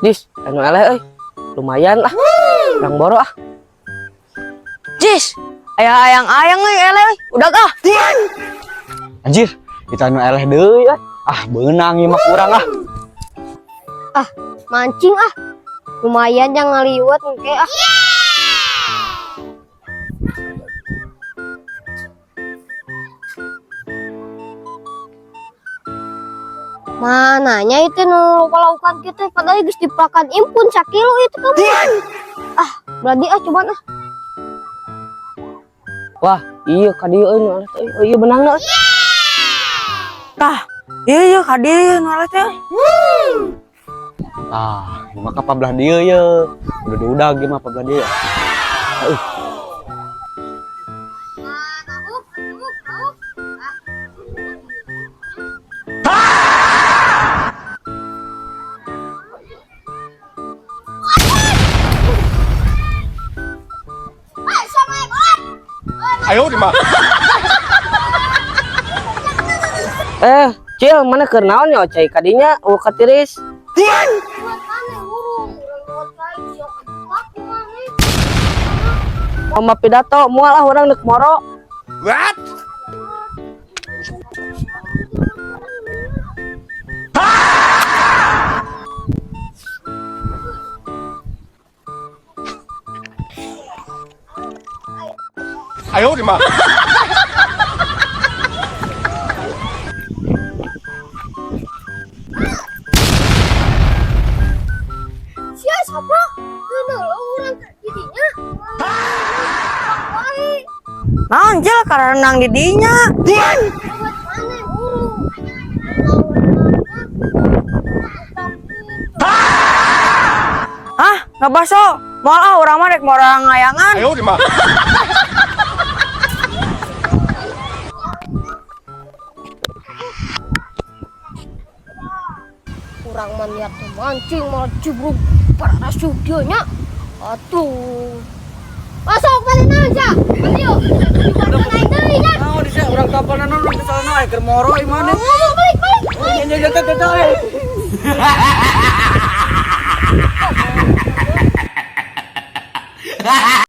Jis, anu eleh euy. Lumayan lah. Urang boro ah. Jis, aya ayang-ayang euy eleh euy. Udah ah. Anjir, kita anu eleh deui ah. Ah, beunang ieu mah kurang ah. Ah, mancing ah. Lumayan yang ngaliwet engke ah. Mananya itu nu palaukan kita padahal geus dipakan impun sakilo itu kamu. Ah, berarti ah cuman ah. Wah, iya ka dieu euy nu eleh teh. Oh, iya benangna euy. Tah, iya iya ka dieu nu eleh teh. Ah, ieu mah ka pabelah dieu ye. Udah diudag ieu mah pabelah dieu. Eh, Cil, mana keur naon nya ocai ka dinya eueuh katiris. Mama pidato moal ah urang deuk moro. What? Sia siapa? Keun urang di dinya. Wae. Naon Cil karenang di dinya. Buat mana urung? Hah, ngabaso. Moal ah urang mah rek morang ngayangan. Kurang mah niat teh mancing malah cibrug para rasuh dieu nya. Atuh. Masuk balik naon sia? Ayo. Dibarkan aing deui nya. Naon di urang kapalna naon misalna aya keur moro ieu mah. Ngomong balik balik. Nya nya nya.